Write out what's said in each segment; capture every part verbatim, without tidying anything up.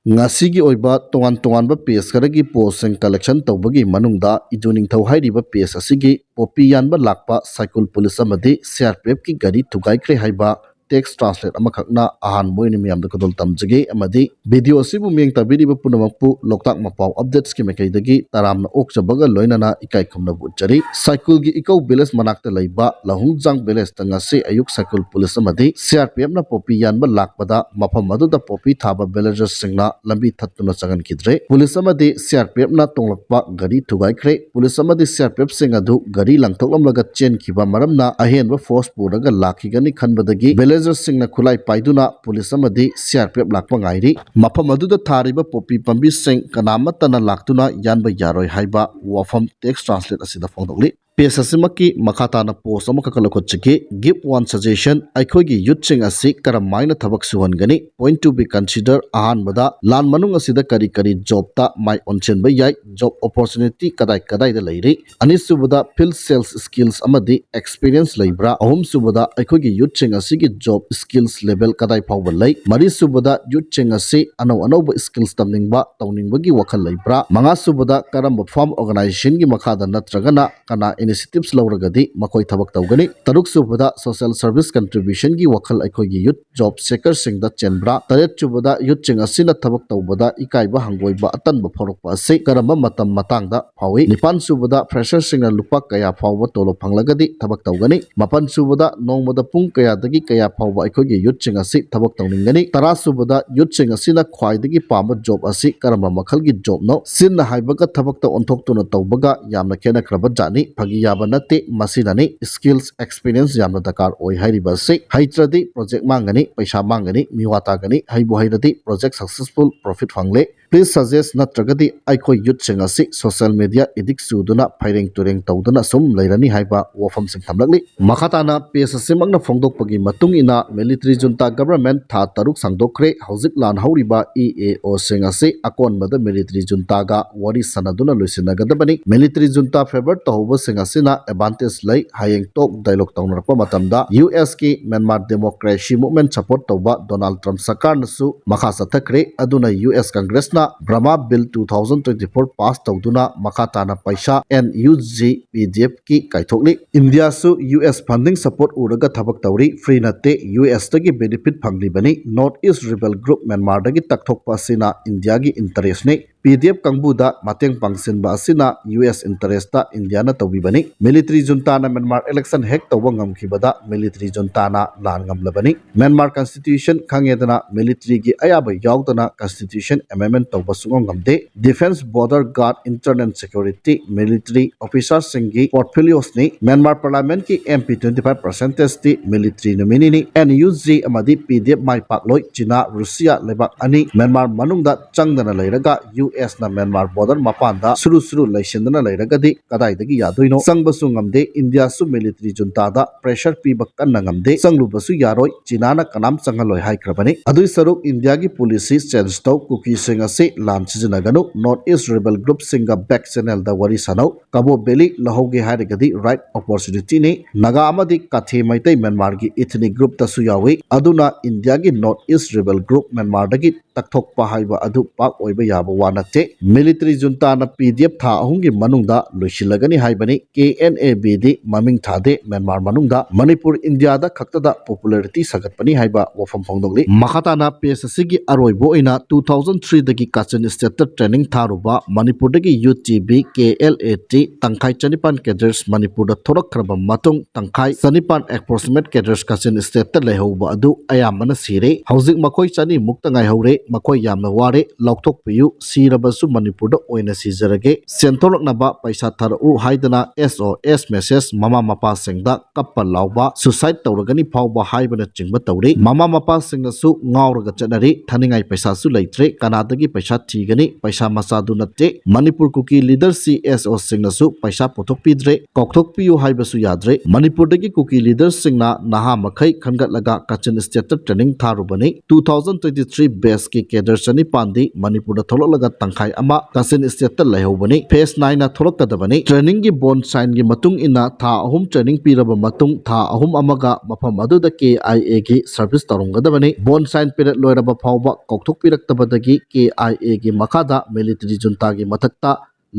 ꯉꯁꯤꯒꯤ ꯑꯣꯏꯕ ꯇꯣꯉꯥꯟ ꯇꯣꯉꯥꯟꯕ ꯄꯦꯖ ꯈꯔꯒꯤ ꯄꯣꯁꯁꯤꯡ ꯀꯂꯦꯛꯁꯟ ꯇꯧꯕꯒꯤ ꯃꯅꯨꯡꯗ ꯏꯗꯨ ꯅꯤꯡꯊꯧ ꯍꯥꯏꯔꯤꯕ ꯄꯦꯖ ꯑꯁꯤꯒꯤ ꯄꯣꯄꯤ ꯌꯥꯟꯕ ꯂꯥꯛꯄ ꯁꯥꯏꯀꯨꯜ ꯄꯨꯂꯤꯁ ꯑꯃꯗꯤ ꯁꯤ ꯑꯥꯔ ꯄꯤ ꯑꯦꯐꯀꯤ ꯒꯥꯔꯤ ꯊꯨꯒꯥꯏꯈ꯭ꯔꯦ ꯍꯥꯏꯕ ꯇꯦꯛꯁ ꯇ꯭ꯔꯥꯟꯁꯂꯦꯠ ꯑꯃꯈꯛꯅ ꯑꯍꯥꯟꯕ ꯑꯣꯏꯅ ꯃꯤꯌꯥꯝꯗ ꯈꯨꯗꯣꯜ ꯇꯝꯖꯒꯦ꯫ ꯑꯃꯗꯤ ꯚꯤꯗꯤꯑꯣ ꯑꯁꯤꯕꯨ ꯃꯤꯠꯌꯦꯡ ꯇꯥꯕꯤꯔꯤꯕ ꯄꯨꯝꯅꯃꯛꯄꯨ ꯂꯣꯛꯇꯥꯛ ꯃꯄꯥꯎ ꯑꯞꯗꯦꯠꯁꯀꯤ ꯃꯥꯏꯀꯩꯗꯒꯤ ꯇꯔꯥꯝꯅ ꯑꯣꯛꯆꯕꯒ ꯂꯣꯏꯅꯅ ꯏꯀꯥꯏ ꯈꯨꯝꯅꯕ ꯎꯠꯆꯔꯤ꯫ ꯁꯥꯏꯀꯨꯜꯒꯤ ꯏꯀꯧ ꯚꯤꯂꯦꯖ ꯃꯅꯥꯛꯇ ꯂꯩꯕ ꯂꯍꯨꯡꯖꯥꯡ ꯚꯤꯂꯦꯖꯇ ꯉꯁꯤ ꯑꯌꯨꯛ ꯁꯥꯏꯀꯨꯜ ꯄꯨꯂꯤꯁ ꯑꯃꯗꯤ ꯁꯤ ꯑꯥꯔ ꯄꯤ ꯑꯦꯐꯅ ꯄꯣꯄꯤ ꯌꯥꯟꯕ ꯂꯥꯛꯄꯗ ꯃꯐꯝ ꯑꯗꯨꯗ ꯄꯣꯄꯤ ꯊꯥꯕ ꯚꯤꯂꯦꯖꯔꯁꯤꯡꯅ ꯂꯝꯕꯤ ꯊꯠꯇꯨꯅ ꯆꯪꯍꯟꯈꯤꯗ꯭ꯔꯦ꯫ ꯄꯨꯂꯤꯁ ꯑꯃꯗꯤ ꯁꯤ ꯑꯥꯔ ꯄꯤ ꯑꯦꯐꯅ ꯇꯣꯡꯂꯛꯄ ꯒꯥꯔꯤ ꯊꯨꯒꯥꯏꯈ꯭ꯔꯦ꯫ ꯄꯨꯂꯤꯁ ꯑꯃꯗꯤ ꯁꯤ ꯑꯥꯔ ꯄꯤ ꯑꯦꯐꯁꯤꯡ ꯑꯗꯨ ꯒꯥꯔꯤ ꯂꯪꯊꯣꯛꯂꯝꯂꯒ ꯆꯦꯟꯈꯤꯕ ꯃꯔꯝꯅ ꯑꯍꯦꯟꯕ ꯐꯣꯔꯁ ꯄꯨꯔꯒ ꯂꯥꯛꯈꯤꯒꯅꯤ ꯈꯟꯕꯗꯒꯤ ꯚꯤꯂꯦꯖꯔꯁꯤꯡꯅ ꯈꯨꯠꯂꯥꯏ ꯄꯥꯏꯗꯨꯅ ꯄꯨꯂꯤꯁ ꯑꯃꯗꯤ ꯁꯤ ꯑꯥꯔ ꯄꯤ ꯑꯦꯐ ꯂꯥꯛꯄ ꯉꯥꯏꯔꯤ꯫ ꯃꯐꯝ ꯑꯗꯨꯗ ꯊꯥꯔꯤꯕ ꯄꯣꯄꯤ ꯄꯥꯝꯕꯤꯁꯤꯡ ꯀꯅꯥꯃꯠꯇꯅ ꯂꯥꯛꯇꯨꯅ ꯌꯥꯟꯕ ꯌꯥꯔꯣꯏ ꯍꯥꯏꯕ ꯋꯥꯐꯝ ꯇꯦꯛꯁ ꯇ꯭ꯔꯥꯟꯁꯂꯦꯠ ꯑꯁꯤꯗ ꯐꯣꯡꯗꯣꯛꯂꯤ꯫ ꯄꯦꯖ ꯑꯁꯤꯃꯛꯀꯤ ꯃꯈꯥ ꯇꯥꯅ ꯄꯣꯁ ꯑꯃꯈꯛ ꯂꯧꯈꯠꯆꯒꯦ꯫ Give one suggestion: ꯑꯩꯈꯣꯏꯒꯤ ꯌꯨꯠꯁꯤꯡ ꯑꯁꯤ ꯀꯔꯝꯍꯥꯏꯅ ꯊꯕꯛ ꯁꯨꯍꯟꯒꯅꯤ? Point to be considered: ꯑꯍꯥꯟꯕꯗ, ꯂꯥꯟ ꯃꯅꯨꯡ ꯑꯁꯤꯗ ꯀꯔꯤ ꯀꯔꯤ ꯖꯣꯕꯇ ꯃꯥꯏ ꯑꯣꯟꯁꯤꯟꯕ ꯌꯥꯏ? ꯖꯣꯕ ꯑꯣꯄꯣꯔꯆꯨꯅꯤꯇꯤ ꯀꯗꯥꯏ ꯀꯗꯥꯏꯗ ꯂꯩꯔꯤ? ꯑꯅꯤꯁꯨꯕꯗ, ꯐꯤꯜꯗ ꯁꯦꯜꯁ ꯁ꯭ꯀꯤꯜꯁ ꯑꯃꯗꯤ ꯑꯦꯛꯁꯄꯤꯔꯤꯌꯦꯟꯁ ꯂꯩꯕ꯭ꯔꯥ? ꯑꯍꯨꯝꯁꯨꯕꯗ, ꯑꯩꯈꯣꯏꯒꯤ ꯌꯨꯠꯁꯤꯡ ꯑꯁꯤꯒꯤ ꯖꯣꯕ ꯁ꯭ꯀꯤꯜꯁ ꯂꯦꯚꯦꯜ ꯀꯗꯥꯏ ꯐꯥꯎꯕ ꯂꯩ? ꯃꯔꯤꯁꯨꯕꯗ, ꯌꯨꯠꯁꯤꯡ ꯑꯁꯤ ꯑꯅꯧ ꯑꯅꯧꯕ ꯁ꯭ꯀꯤꯜꯁ ꯇꯝꯅꯤꯡꯕ, ꯇꯧꯅꯤꯡꯕꯒꯤ ꯋꯥꯈꯜ ꯂꯩꯕ꯭ꯔꯥ? ꯃꯉꯥꯁꯨꯕꯗ, ꯀꯔꯝꯕ ꯐꯥꯔꯝ ꯑꯣꯔꯒꯅꯥꯏꯖꯦꯁꯟꯒꯤ ꯃꯈꯥꯗ ꯅꯠꯇ꯭ꯔꯒꯅ ꯀꯅꯥ ꯏꯅꯤꯁꯤꯌꯦꯇꯤꯚꯁ ꯂꯧꯔꯒꯗꯤ ꯃꯈꯣꯏ ꯊꯕꯛ ꯇꯧꯒꯅꯤ? ꯇꯔꯨꯛꯁꯨꯕꯗ, ꯁꯣꯁꯤꯌꯦꯜ ꯁꯔꯚꯤꯁ ꯀꯟꯇ꯭ꯔꯤꯕ꯭ꯌꯨꯁꯟꯒꯤ ꯋꯥꯈꯜ ꯑꯩꯈꯣꯏꯒꯤ ꯌꯨꯠ ꯖꯣꯕ ꯁꯦꯀꯔꯁꯤꯡꯗ ꯆꯦꯟꯕ꯭ꯔꯥ? ꯇꯔꯦꯠꯁꯨꯕꯗ, ꯌꯨꯠꯁꯤꯡ ꯑꯁꯤꯅ ꯊꯕꯛ ꯇꯧꯕꯗ ꯏꯀꯥꯏꯕ, ꯍꯪꯒꯣꯏꯕ, ꯑꯇꯟꯕ ꯐꯥꯎꯔꯛꯄ ꯑꯁꯤ ꯀꯔꯝꯕ ꯃꯇꯝ ꯃꯇꯥꯡꯗ ꯐꯥꯎꯏ? ꯅꯤꯄꯥꯟꯁꯨꯕꯗ, ꯐ꯭ꯔꯦꯁꯔꯁꯤꯡꯅ ꯂꯨꯄꯥ ꯀꯌꯥ ꯐꯥꯎꯕ ꯇꯣꯂꯣꯞ ꯐꯪꯂꯒꯗꯤ ꯊꯕꯛ ꯇꯧꯒꯅꯤ? ꯃꯥꯄꯟꯁꯨꯕꯗ, ꯅꯣꯡꯃꯗ ꯄꯨꯡ ꯀꯌꯥꯗꯒꯤ ꯀꯌꯥ ꯐꯥꯎꯕ ꯑꯩꯈꯣꯏꯒꯤ ꯌꯨꯠꯁꯤꯡ ꯑꯁꯤ ꯊꯕꯛ ꯇꯧꯅꯤꯡꯒꯅꯤ? ꯇꯔꯥꯁꯨꯕꯗ, ꯌꯨꯠꯁꯤꯡ ꯑꯁꯤꯅ ꯈ꯭ꯋꯥꯏꯗꯒꯤ ꯄꯥꯝꯕ ꯖꯣꯕ ꯑꯁꯤ ꯀꯔꯝꯕ ꯃꯈꯜꯒꯤ ꯖꯣꯕꯅꯣ? ꯆꯤꯟꯅ ꯍꯥꯏꯕꯒ ꯊꯕꯛꯇ ꯑꯣꯟꯊꯣꯛꯇꯨꯅ ꯇꯧꯕꯒ ꯌꯥꯝꯅ ꯈꯦꯠꯅꯈ꯭ꯔꯕ ꯖꯥꯠꯅꯤ꯫ ꯐꯥꯒꯤ ꯌꯥꯕ ꯅꯠꯇꯦ, ꯃꯁꯤꯅꯅꯤ꯫ ꯁ꯭ꯀꯤꯜꯁ, ꯑꯦꯛꯁꯄꯤꯔꯤꯌꯦꯟꯁ ꯌꯥꯝꯅ ꯗꯔꯀꯥꯔ ꯑꯣꯏ ꯍꯥꯏꯔꯤꯕ ꯑꯁꯤ꯫ ꯍꯩꯇ꯭ꯔꯗꯤ ꯄ꯭ꯔꯣꯖꯦꯛ ꯃꯥꯡꯒꯅꯤ, ꯄꯩꯁꯥ ꯃꯥꯡꯒꯅꯤ, ꯃꯤꯋꯥ ꯇꯥꯒꯅꯤ꯫ ꯍꯩꯕꯨ ꯍꯩꯔꯗꯤ ꯄ꯭ꯔꯣꯖꯦꯛ ꯁꯛꯁꯦꯁꯐꯨꯜ, ꯄ꯭ꯔꯣꯐꯤꯠ ꯐꯪꯂꯦ꯫ Please suggest ꯅꯠꯇ꯭ꯔꯒꯗꯤ ꯑꯩꯈꯣꯏ ꯌꯨꯠꯁꯤꯡ ꯑꯁꯤ ꯁꯣꯁꯤꯌꯦꯜ ꯃꯤꯗꯤꯌꯥ ꯑꯦꯗꯤꯛ ꯆꯨꯗꯨꯅ ꯐꯩꯔꯦꯡ ꯇꯨꯔꯦꯡ ꯇꯧꯗꯨꯅ ꯁꯨꯝ ꯂꯩꯔꯅꯤ ꯍꯥꯏꯕ ꯋꯥꯐꯝꯁꯤꯡ ꯊꯝꯂꯛꯂꯤ꯫ ꯃꯈꯥ ꯇꯥꯅ ꯄꯦꯖ ꯑꯁꯤꯃꯛꯅ ꯐꯣꯡꯗꯣꯛꯄꯒꯤ ꯃꯇꯨꯡ ꯏꯟꯅ, ꯃꯤꯂꯤꯇꯔꯤ ꯖꯨꯟꯇꯥ ꯒꯕꯔꯃꯦꯟ ꯊꯥ ꯇꯔꯨꯛ ꯁꯥꯡꯗꯣꯛꯈ꯭ꯔꯦ꯫ ꯍꯧꯖꯤꯛ ꯂꯥꯟ ꯍꯧꯔꯤꯕ ꯏ ꯑꯦ ꯑꯣꯁꯤꯡ ꯑꯁꯤ ꯑꯀꯣꯟꯕꯗ ꯃꯤꯂꯤꯇꯔꯤ ꯖꯨꯟꯇꯥꯒ ꯋꯥꯔꯤ ꯁꯥꯟꯅꯗꯨꯅ ꯂꯣꯏꯁꯤꯟꯅꯒꯗꯕꯅꯤ꯫ ꯃꯤꯂꯤꯇꯔꯤ ꯖꯨꯟꯇꯥ ꯐꯦꯚꯔ ꯇꯧꯍꯧꯕꯁꯤꯡ ꯑꯁꯤꯅ advantage ꯂꯩ꯫ ꯍꯌꯦꯡ talk dialogue ꯇꯧꯅꯔꯛꯄ ꯃꯇꯝꯗ ꯌꯨ ꯑꯦꯁꯀꯤ ꯃ꯭ꯌꯥꯟꯃꯥꯔ democracy movement support ꯇꯧꯕ ꯗꯣꯅꯥꯜꯗ ꯇ꯭ꯔꯝꯞ ꯁꯔꯀꯥꯔꯅꯁꯨ ꯃꯈꯥ ꯆꯠꯊꯈ꯭ꯔꯦ꯫ ꯑꯗꯨꯅ ꯌꯨ ꯑꯦꯁ ꯀꯪꯒ꯭ꯔꯦꯁꯅ Burma bill two thousand twenty four pass ꯇꯧꯗꯨꯅ ꯃꯈꯥ ꯇꯥꯅ ꯄꯩꯁꯥ N U G P D ꯑꯦꯐꯀꯤ ꯀꯥꯏꯊꯣꯛꯂꯤ꯫ ꯏꯟꯗꯤꯌꯥꯁꯨ ꯌꯨ ꯑꯦꯁ funding support ꯎꯔꯒ ꯊꯕꯛ ꯇꯧꯔꯤ꯫ Free ꯅꯠꯇꯦ꯫ ꯌꯨ ꯑꯦꯁꯇꯒꯤ benefit ꯐꯪꯂꯤꯕꯅꯤ꯫ North East Rebel Group ꯃ꯭ꯌꯥꯟꯃꯥꯔꯗꯒꯤ ꯇꯛꯊꯣꯛꯄ ꯑꯁꯤꯅ ꯏꯟꯗꯤꯌꯥꯒꯤ interestꯅꯤ꯫ ꯄꯤ ꯗꯤ ꯑꯦꯐ ꯀꯥꯡꯕꯨꯗ ꯃꯇꯦꯡ ꯄꯥꯡꯁꯤꯟꯕ ꯑꯁꯤꯅ ꯌꯨ ꯑꯦꯁ interestꯇ ꯏꯟꯗꯤꯌꯥꯅ ꯇꯧꯕꯤꯕꯅꯤ꯫ Military juntaꯅ ꯃ꯭ꯌꯥꯟꯃꯥꯔ election hack ꯇꯧꯕ ꯉꯝꯈꯤꯕꯗ military juntaꯅ ꯂꯥꯟ ꯉꯝꯂꯕꯅꯤ꯫ ꯃ꯭ꯌꯥꯟꯃꯥꯔ constitution ꯈꯪꯉꯦꯗꯅ militaryꯒꯤ ꯑꯌꯥꯕ ꯌꯥꯎꯗꯅ constitution amendment ꯇꯧꯕ ꯁꯨꯡꯉꯝ ꯉꯝꯗꯦ꯫ Defence, border guard, internal security, military officerꯁꯤꯡꯒꯤ portfoliosꯅꯤ꯫ ꯃ꯭ꯌꯥꯟꯃꯥꯔ parliamentꯀꯤ M P twenty five percentageꯇꯤ military nominee ꯅꯤ꯫ N U G ꯑꯃꯗꯤ P D F ꯃꯥꯏ ꯄꯥꯛꯂꯣꯏ꯫ ꯆꯤꯅꯥ, ꯔꯨꯁꯤꯌꯥ ꯂꯩꯕꯥꯛ ꯑꯅꯤ ꯃ꯭ꯌꯥꯟꯃꯥꯔ ꯃꯅꯨꯡꯗ ꯆꯪꯗꯅ ꯂꯩꯔꯒ ꯌꯨ ꯑꯦꯁꯅ ꯃ꯭ꯌꯥꯟꯃꯥꯔ border ꯃꯄꯥꯟꯗ ꯁꯨꯔꯨ ꯁꯨꯔꯨ ꯂꯩꯁꯤꯟꯗꯅ ꯂꯩꯔꯒꯗꯤ ꯀꯗꯥꯏꯗꯒꯤ ꯌꯥꯗꯣꯏꯅꯣ? ꯆꯪꯕꯁꯨ ꯉꯝꯗꯦ꯫ ꯏꯟꯗꯤꯌꯥꯁꯨ military juntaꯗ pressure ꯄꯤꯕ ꯀꯟꯅ ꯉꯝꯗꯦ꯫ ꯆꯪꯂꯨꯕꯁꯨ ꯌꯥꯔꯣꯏ꯫ ꯆꯤꯅꯥꯅ ꯀꯅꯥꯝ ꯆꯪꯍꯜꯂꯣꯏ ꯍꯥꯏꯈ꯭ꯔꯕꯅꯤ꯫ ꯑꯗꯨꯏ ꯁꯔꯨꯛ ꯏꯟꯗꯤꯌꯥꯒꯤ policy change ꯇꯧ꯫ ꯀꯨꯀꯤꯁꯤꯡ ꯑꯁꯤ ꯂꯥꯟ ꯁꯤꯖꯤꯟꯅꯒꯅꯨ꯫ North East Rebel Groupꯁꯤꯡꯒ back channelꯗ ꯋꯥꯔꯤ ꯁꯥꯟꯅꯧ꯫ ꯀꯕꯣ ꯚꯦꯂꯤ ꯂꯧꯍꯧꯒꯦ ꯍꯥꯏꯔꯒꯗꯤ right opportunityꯅꯤ꯫ ꯅꯥꯒꯥ ꯑꯃꯗꯤ ꯀꯥꯊꯦ ꯃꯩꯇꯩ ꯃ꯭ꯌꯥꯟꯃꯥꯔꯒꯤ ethnic groupꯇꯁꯨ ꯌꯥꯎꯏ꯫ ꯑꯗꯨꯅ ꯏꯟꯗꯤꯌꯥꯒꯤ North East Rebel Group ꯃ꯭ꯌꯥꯟꯃꯥꯔꯗꯒꯤ ꯇꯛꯊꯣꯛꯄ ꯍꯥꯏꯕ ꯑꯗꯨ ꯄꯥꯛ ꯑꯣꯏꯕ ꯌꯥꯕ ꯋꯥ ꯅꯠꯇꯦ꯫ Military juntaꯅ P D F ꯊꯥ ꯑꯍꯨꯝꯒꯤ ꯃꯅꯨꯡꯗ ꯂꯣꯏꯁꯤꯜꯂꯒꯅꯤ ꯍꯥꯏꯕꯅꯤ꯫ K N A Bꯗꯤ ꯃꯃꯤꯡ ꯊꯥꯗꯦ꯫ ꯃ꯭ꯌꯥꯟꯃꯥꯔ ꯃꯅꯨꯡꯗ ꯃꯅꯤꯄꯨꯔ ꯏꯟꯗꯤꯌꯥꯗ ꯈꯛꯇꯗ popularity ꯁꯥꯒꯠꯄꯅꯤ ꯍꯥꯏꯕ ꯋꯥꯐꯝ ꯐꯣꯡꯗꯣꯛꯂꯤ꯫ ꯃꯈꯥ ꯇꯥꯅ page ꯑꯁꯤꯒꯤ ꯑꯔꯣꯏꯕ ꯑꯣꯏꯅ two thousand threeꯗꯒꯤ Kachin Stateꯇ training ꯊꯥꯔꯨꯕ ꯃꯅꯤꯄꯨꯔꯗꯒꯤ U T B K L A T ꯇꯪꯈꯥꯏ ꯆꯅꯤꯄꯥꯟ cadres ꯃꯅꯤꯄꯨꯔꯗ ꯊꯣꯔꯛꯈ꯭ꯔꯕ ꯃꯇꯨꯡ ꯇꯪꯈꯥꯏ ꯆꯅꯤꯄꯥꯟ approximate cadres Kachin Stateꯇ ꯂꯩꯍꯧꯕ ꯑꯗꯨ ꯑꯌꯥꯝꯕꯅ ꯁꯤꯔꯦ꯫ ꯍꯧꯖꯤꯛ ꯃꯈꯣꯏ ꯆꯅꯤꯃꯨꯛꯇ ꯉꯥꯏꯍꯧꯔꯦ꯫ ꯃꯈꯣꯏ ꯌꯥꯝꯅ ꯋꯥꯔꯦ꯫ ꯂꯧꯊꯣꯛꯄꯤꯌꯨ꯫ ꯁꯤꯔꯕꯁꯨ ꯃꯅꯤꯄꯨꯔꯗ ꯑꯣꯏꯅ ꯁꯤꯖꯔꯒꯦ꯫ ꯁꯦꯟꯊꯣꯛꯂꯛꯅꯕ ꯄꯩꯁꯥ ꯊꯥꯔꯛꯎ ꯍꯥꯏꯗꯅ S O S message ꯃꯃꯥ ꯃꯄꯥꯁꯤꯡꯗ ꯀꯞꯄ ꯂꯥꯎꯕ, suicide ꯇꯧꯔꯒꯅꯤ ꯐꯥꯎꯕ ꯍꯥꯏꯕꯅꯆꯤꯡꯕ ꯇꯧꯔꯤ꯫ ꯃꯃꯥ ꯃꯄꯥꯁꯤꯡꯅꯁꯨ ꯉꯥꯎꯔꯒ ꯆꯠꯅꯔꯤ꯫ ꯊꯥꯅꯤꯡꯉꯥꯏ ꯄꯩꯁꯥꯁꯨ ꯂꯩꯇ꯭ꯔꯦ꯫ ꯀꯅꯥꯗꯒꯤ ꯄꯩꯁꯥ ꯊꯤꯒꯅꯤ? ꯄꯩꯁꯥ ꯃꯆꯥꯗꯨ ꯅꯠꯇꯦ꯫ ꯃꯅꯤꯄꯨꯔ ꯀꯨꯀꯤ leader C S Oꯁꯤꯡꯅꯁꯨ ꯄꯩꯁꯥ ꯄꯨꯊꯣꯛꯄꯤꯗ꯭ꯔꯦ꯫ ꯀꯥꯎꯊꯣꯛꯄꯤꯌꯨ ꯍꯥꯏꯕꯁꯨ ꯌꯥꯗ꯭ꯔꯦ꯫ ꯃꯅꯤꯄꯨꯔꯗꯒꯤ ꯀꯨꯀꯤ leaderꯁꯤꯡꯅ ꯅꯍꯥ ꯃꯈꯩ ꯈꯟꯒꯠꯂꯒ Kachin Stateꯇ training ꯊꯥꯔꯨꯕꯅꯤ꯫ Two thousand twenty three batchꯀꯤ ꯀꯦꯗꯔ ꯆꯅꯤꯄꯥꯟꯗꯤ ꯃꯅꯤꯄꯨꯔꯗ ꯊꯣꯛꯂꯛꯂꯒ ꯇꯪꯈꯥꯏ ꯑꯃ ꯀꯥꯆꯤꯟ ꯁ꯭ꯇꯦꯠꯇ ꯂꯩꯍꯧꯕꯅꯤ꯫ ꯐꯦꯁ ꯅꯥꯏꯟꯅ ꯊꯣꯛꯂꯛꯀꯗꯕꯅꯤ꯫ ꯇ꯭ꯔꯦꯅꯤꯡꯒꯤ ꯕꯣꯟ ꯁꯥꯏꯟꯒꯤ ꯃꯇꯨꯡ ꯏꯟꯅ ꯊꯥ ꯑꯍꯨꯝ ꯇ꯭ꯔꯦꯅꯤꯡ ꯄꯤꯔꯕ ꯃꯇꯨꯡ ꯊꯥ ꯑꯍꯨꯝ ꯑꯃꯒ ꯃꯐꯝ ꯑꯗꯨꯗ ꯀꯦ ꯑꯥꯏ ꯑꯦꯒꯤ ꯁꯔꯚꯤꯁ ꯇꯧꯔꯝꯒꯗꯕꯅꯤ꯫ ꯕꯣꯟ ꯁꯥꯏꯟ ꯄꯦꯔꯦꯗ ꯂꯣꯏꯔꯕ ꯐꯥꯎꯕ ꯀꯧꯊꯣꯛꯄꯤꯔꯛꯇꯕꯗꯒꯤ ꯀꯦ ꯑꯥꯏ ꯑꯦꯒꯤ ꯃꯈꯥꯗ ꯃꯤꯂꯤꯇꯔꯤ ꯖꯨꯟꯇꯥꯒꯤ ꯃꯊꯛꯇ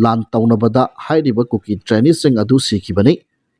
ꯂꯥꯟ ꯇꯧꯅꯕꯗ ꯍꯥꯏꯔꯤꯕ ꯀꯨꯀꯤ ꯇ꯭ꯔꯦꯅꯤꯁꯤꯡ ꯑꯗꯨ ꯁꯤꯈꯤꯕꯅꯤ꯫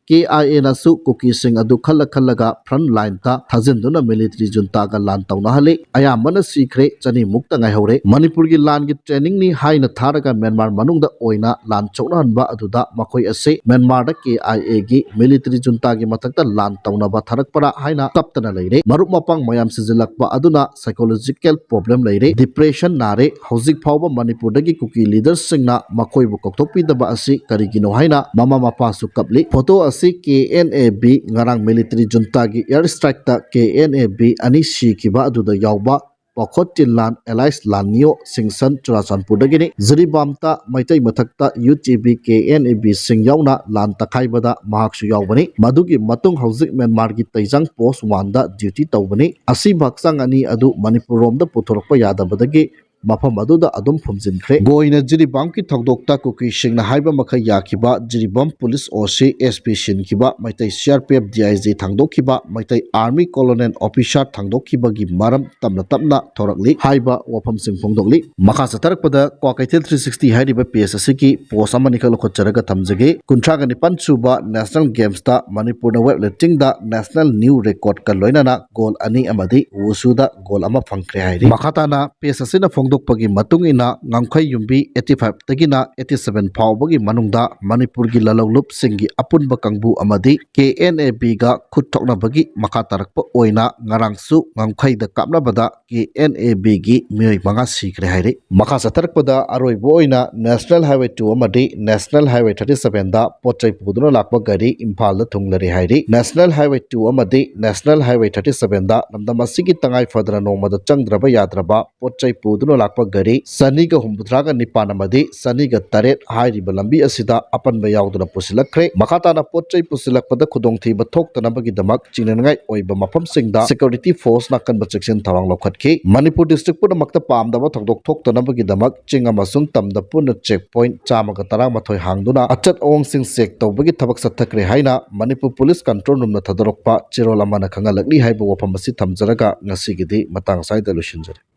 ꯀꯦ ꯑꯥꯏ ꯑꯦꯅꯁꯨ ꯀꯨꯀꯤꯁꯤꯡ ꯑꯗꯨ ꯈꯜꯂ ꯈꯜꯂꯒ ꯐ꯭ꯔꯟ ꯂꯥꯏꯟꯗ ꯊꯥꯖꯤꯟꯗꯨꯅ ꯃꯤꯂꯤꯇꯔꯤ ꯖꯨꯟꯇꯥꯒ ꯂꯥꯟ ꯇꯧꯅꯍꯜꯂꯤ꯫ ꯑꯌꯥꯝꯕꯅ ꯁꯤꯈ꯭ꯔꯦ, ꯆꯅꯤꯃꯨꯛꯇ ꯉꯥꯏꯍꯧꯔꯦ꯫ ꯃꯅꯤꯄꯨꯔꯒꯤ ꯂꯥꯟꯒꯤ ꯇ꯭ꯔꯦꯅꯤꯡꯅꯤ ꯍꯥꯏꯅ ꯊꯥꯔꯒ ꯃ꯭ꯌꯥꯟꯃꯥꯔ ꯃꯅꯨꯡꯗ ꯑꯣꯏꯅ ꯂꯥꯟ ꯁꯣꯛꯅꯍꯟꯕ ꯑꯗꯨꯗ ꯃꯈꯣꯏ ꯑꯁꯤ ꯃ꯭ꯌꯥꯟꯃꯥꯔꯗ ꯀꯦ ꯑꯥꯏ ꯑꯦꯒꯤ ꯃꯤꯂꯤꯇꯔꯤ ꯖꯨꯟꯇꯥꯒꯤ ꯃꯊꯛꯇ ꯂꯥꯟ ꯇꯧꯅꯕ ꯊꯥꯔꯛꯄ꯭ꯔꯥ ꯍꯥꯏꯅ ꯀꯞꯇꯅ ꯂꯩꯔꯦ꯫ ꯃꯔꯨꯞ ꯃꯄꯥꯡ ꯃꯌꯥꯝ ꯁꯤꯖꯤꯜꯂꯛꯄ ꯑꯗꯨꯅ ꯁꯥꯏꯀꯣꯂꯣꯖꯤꯀꯦꯜ ꯄ꯭ꯔꯣꯕ꯭ꯂꯦꯝ ꯂꯩꯔꯦ, ꯗꯤꯄ꯭ꯔꯦꯁꯟ ꯅꯥꯔꯦ꯫ ꯍꯧꯖꯤꯛ ꯐꯥꯎꯕ ꯃꯅꯤꯄꯨꯔꯗꯒꯤ ꯀꯨꯀꯤ ꯂꯤꯗꯔꯁꯤꯡꯅ ꯃꯈꯣꯏꯕꯨ ꯀꯧꯊꯣꯛꯄꯤꯗꯕ ꯑꯁꯤ ꯀꯔꯤꯒꯤꯅꯣ ꯍꯥꯏꯅ ꯃꯃꯥ ꯃꯄꯥꯁꯨ ꯀꯞꯂꯤ꯫ ꯐꯣꯇꯣ ꯑꯁꯤ ꯀꯦ ꯑꯦꯟ ꯑꯦ ꯕꯤ, ꯉꯔꯥꯡ ꯃꯤꯂꯤꯇꯔꯤ ꯖꯨꯟꯇꯥꯒꯤ ꯑꯦꯌꯔ ꯁ꯭ꯇ꯭ꯔꯥꯏꯛꯇ ꯀꯦ ꯑꯦꯟ ꯑꯦ ꯕꯤ ꯑꯅꯤ ꯁꯤꯈꯤꯕ ꯑꯗꯨꯗ ꯌꯥꯎꯕ ꯄꯥꯈꯣꯠ ꯆꯤꯟꯂꯥꯟ ꯑꯦꯂꯥꯏꯁ ꯂꯥꯟꯅꯤꯌꯣ ꯁꯤꯡꯁꯟ ꯆꯨꯔꯥꯆꯥꯟꯄꯨꯔꯗꯒꯤꯅꯤ꯫ ꯖꯤꯔꯤꯕꯥꯝꯇ ꯃꯩꯇꯩ ꯃꯊꯛꯇ U T B K N A B ꯁꯤꯡ ꯌꯥꯎꯅ ꯂꯥꯟ ꯇꯛꯈꯥꯏꯕꯗ ꯃꯍꯥꯛꯁꯨ ꯌꯥꯎꯕꯅꯤ꯫ ꯃꯗꯨꯒꯤ ꯃꯇꯨꯡ ꯍꯧꯖꯤꯛ ꯃ꯭ꯌꯥꯟꯃꯥꯔꯒꯤ ꯇꯩꯖꯥꯡ ꯄꯣꯁ ꯋꯥꯟꯗ ꯗ꯭ꯌꯨꯇꯤ ꯇꯧꯕꯅꯤ꯫ ꯑꯁꯤꯕ ꯍꯛꯆꯥꯡ ꯑꯅꯤ ꯑꯗꯨ ꯃꯅꯤꯄꯨꯔ ꯔꯣꯝꯗ ꯄꯨꯊꯣꯔꯛꯄ ꯌꯥꯗꯕꯗꯒꯤ ꯃꯐꯝ ꯑꯗꯨꯗ ꯑꯗꯨꯝ ꯐꯨꯝꯖꯤꯟꯈ꯭ꯔꯦ꯫ ꯒꯣꯏꯅ ꯖꯤꯔꯤꯕꯥꯝꯒꯤ ꯊꯧꯗꯣꯛꯇ ꯀꯨꯀꯤꯁꯤꯡꯅ ꯍꯥꯏꯕ ꯃꯈꯩ ꯌꯥꯈꯤꯕ ꯖꯤꯔꯤꯕꯥꯝ ꯄꯨꯂꯤꯁ ꯑꯣ ꯁꯤ, ꯑꯦꯁ ꯄꯤ ꯁꯤꯟꯈꯤꯕ, Meitei C R P F D I G ꯊꯥꯡꯗꯣꯛꯈꯤꯕ, ꯃꯩꯇꯩ ꯑꯥꯔꯃꯤ ꯀꯣꯂꯣꯅꯦꯜ ꯑꯣꯐꯤꯁꯥꯔ ꯊꯥꯡꯗꯣꯛꯈꯤꯕꯒꯤ ꯃꯔꯝ ꯇꯞꯅ ꯇꯞꯅ ꯊꯣꯔꯛꯂꯤ ꯍꯥꯏꯕ ꯋꯥꯐꯝꯁꯤꯡ ꯐꯣꯡꯗꯣꯛꯂꯤ꯫ ꯃꯈꯥ ꯆꯠꯊꯔꯛꯄꯗ ꯀ꯭ꯋꯥꯀꯩꯊꯦꯜ ꯊ꯭ꯔꯤ ꯁꯤꯛꯁꯇꯤ ꯍꯥꯏꯔꯤꯕ ꯄꯦꯖ ꯑꯁꯤꯒꯤ ꯄꯣꯁ ꯑꯃꯅꯤꯈꯛ ꯂꯧꯈꯠꯆꯔꯒ ꯊꯝꯖꯒꯦ꯫ ꯀꯨꯟꯊ꯭ꯔꯥꯒ ꯅꯤꯄꯥꯟ ꯁꯨꯕ ꯅꯦꯁꯅꯦꯜ ꯒꯦꯝꯁꯇ ꯃꯅꯤꯄꯨꯔꯅ ꯋꯦꯠ ꯂꯤꯐꯇꯤꯡꯗ ꯅꯦꯁꯅꯦꯜ ꯅ꯭ꯌꯨ ꯔꯦꯀꯣꯔꯗꯀ ꯂꯣꯏꯅꯅ ꯒꯣꯜ ꯑꯅꯤ ꯑꯃꯗꯤ ꯋꯨꯁꯨꯗ ꯒꯣꯜ ꯑꯃ ꯐꯪꯈ꯭ꯔꯦ ꯍꯥꯏꯔꯤ꯫ ꯃꯈꯥ ꯇꯥꯅ ꯄꯦꯖ ꯑꯁꯤꯅ ꯐꯣꯡꯗꯣꯛꯄꯒꯤ ꯃꯇꯨꯡ ꯏꯟꯅ ꯉꯝꯈꯩ ꯌꯨꯝꯕꯤ ꯑꯩꯠꯇꯤ ꯐꯥꯏꯚꯇꯒꯤꯅ ꯑꯩꯠꯇꯤ ꯁꯚꯦꯟ ꯐꯥꯎꯕꯒꯤ ꯃꯅꯨꯡꯗ ꯃꯅꯤꯄꯨꯔꯒꯤ ꯂꯂꯧꯂꯨꯞꯁꯤꯡꯒꯤ ꯑꯄꯨꯟꯕ ꯀꯥꯡꯕꯨ ꯑꯃꯗꯤ ꯀꯦ ꯑꯦꯟ ꯑꯦ ꯕꯤꯒ ꯈꯨꯠ ꯊꯣꯛꯅꯕꯒꯤ ꯃꯈꯥ ꯇꯥꯔꯛꯄ ꯑꯣꯏꯅ ꯉꯔꯥꯡꯁꯨ ꯉꯝꯈꯩꯗ ꯀꯥꯞꯅꯕꯗ ꯀꯦ ꯑꯦꯟ ꯑꯦ ꯕꯤꯒꯤ ꯃꯤꯑꯣꯏ ꯃꯉꯥ ꯁꯤꯈ꯭ꯔꯦ ꯍꯥꯏꯔꯤ꯫ ꯃꯈꯥ ꯆꯠꯊꯔꯛꯄꯗ ꯑꯔꯣꯏꯕ ꯑꯣꯏꯅ ꯅꯦꯁꯅꯦꯜ ꯍꯥꯏꯋꯦ ꯇꯨ ꯑꯃꯗꯤ ꯅꯦꯁꯅꯦꯜ ꯍꯥꯏꯋꯦ ꯊꯥꯔꯇꯤ ꯁꯚꯦꯟꯗ ꯄꯣꯠ ꯆꯩ ꯄꯨꯗꯨꯅ ꯂꯥꯛꯄ ꯒꯥꯔꯤ ꯏꯝꯐꯥꯜꯗ ꯊꯨꯡꯂꯔꯦ ꯍꯥꯏꯔꯤ꯫ ꯅꯦꯁꯅꯦꯜ ꯍꯥꯏꯋꯦ ꯇꯨ ꯑꯃꯗꯤ ꯅꯦꯁꯅꯦꯜ ꯍꯥꯏꯋꯦ ꯊꯥꯔꯇꯤ ꯁꯚꯦꯟꯗ ꯂꯝꯗꯝ ꯑꯁꯤꯒꯤ ꯇꯉꯥꯏ ꯐꯗꯅ ꯅꯣꯡꯃꯗ ꯆꯪꯗ꯭ꯔꯕ ꯌꯥꯗ꯭ꯔꯕ ꯄꯣꯠ ꯆꯩ ꯄꯨꯗꯨꯅ ꯂꯥꯛꯄ ꯒꯥꯔꯤ ꯆꯅꯤꯒ ꯍꯨꯝꯐꯨꯇꯔꯥꯒ ꯅꯤꯄꯥꯟ ꯑꯃꯗꯤ ꯆꯅꯤꯒ ꯇꯔꯦꯠ ꯍꯥꯏꯔꯤꯕ ꯂꯝꯕꯤ ꯑꯁꯤꯗ ꯑꯄꯟꯕ ꯌꯥꯎꯗꯅ ꯄꯨꯁꯤꯜꯂꯛꯈ꯭ꯔꯦ꯫ ꯃꯈꯥ ꯇꯥꯅ ꯄꯣꯠ ꯆꯩ ꯄꯨꯁꯤꯜꯂꯛꯄꯗ ꯈꯨꯗꯣꯡꯊꯤꯕ ꯊꯣꯛꯇꯅꯕꯒꯤꯗꯃꯛ ꯆꯤꯡꯅꯅꯤꯡꯉꯥꯏ ꯑꯣꯏꯕ ꯃꯐꯝꯁꯤꯡꯗ security force ꯅ ꯑꯀꯟꯕ ꯆꯦꯛꯁꯤꯟ ꯊꯧꯔꯥꯡ ꯂꯧꯈꯠꯈꯤ꯫ ꯃꯅꯤꯄꯨꯔ district ꯄꯨꯝꯅꯃꯛꯇ ꯄꯥꯝꯗꯕ ꯊꯧꯗꯣꯛ ꯊꯣꯛꯇꯅꯕꯒꯤꯗꯃꯛ ꯆꯤꯡ ꯑꯃꯁꯨꯡ ꯇꯝꯗ ꯄꯨꯟꯅ check point ꯆꯥꯝꯃꯒ ꯇꯔꯥꯃꯥꯊꯣꯏ ꯍꯥꯡꯗꯨꯅ ꯑꯆꯠ ꯑꯋꯣꯡꯁꯤꯡ check ꯇꯧꯕꯒꯤ ꯊꯕꯛ ꯆꯠꯊꯈ꯭ꯔꯦ ꯍꯥꯏꯅ ꯃꯅꯤꯄꯨꯔ police control room ꯅ ꯊꯥꯗꯣꯔꯛꯄ ꯆꯦꯔꯣꯜ ꯑꯃꯅ ꯈꯪꯍꯜꯂꯛꯂꯤ ꯍꯥꯏꯕ ꯋꯥꯐꯝ ꯑꯁꯤ ꯊꯝꯖꯔꯒ ꯉꯁꯤꯒꯤꯗꯤ ꯃꯇꯥꯡ ꯑꯁ꯭ꯋꯥꯏꯗ ꯂꯣꯏꯁꯤꯟꯖꯔꯦ꯫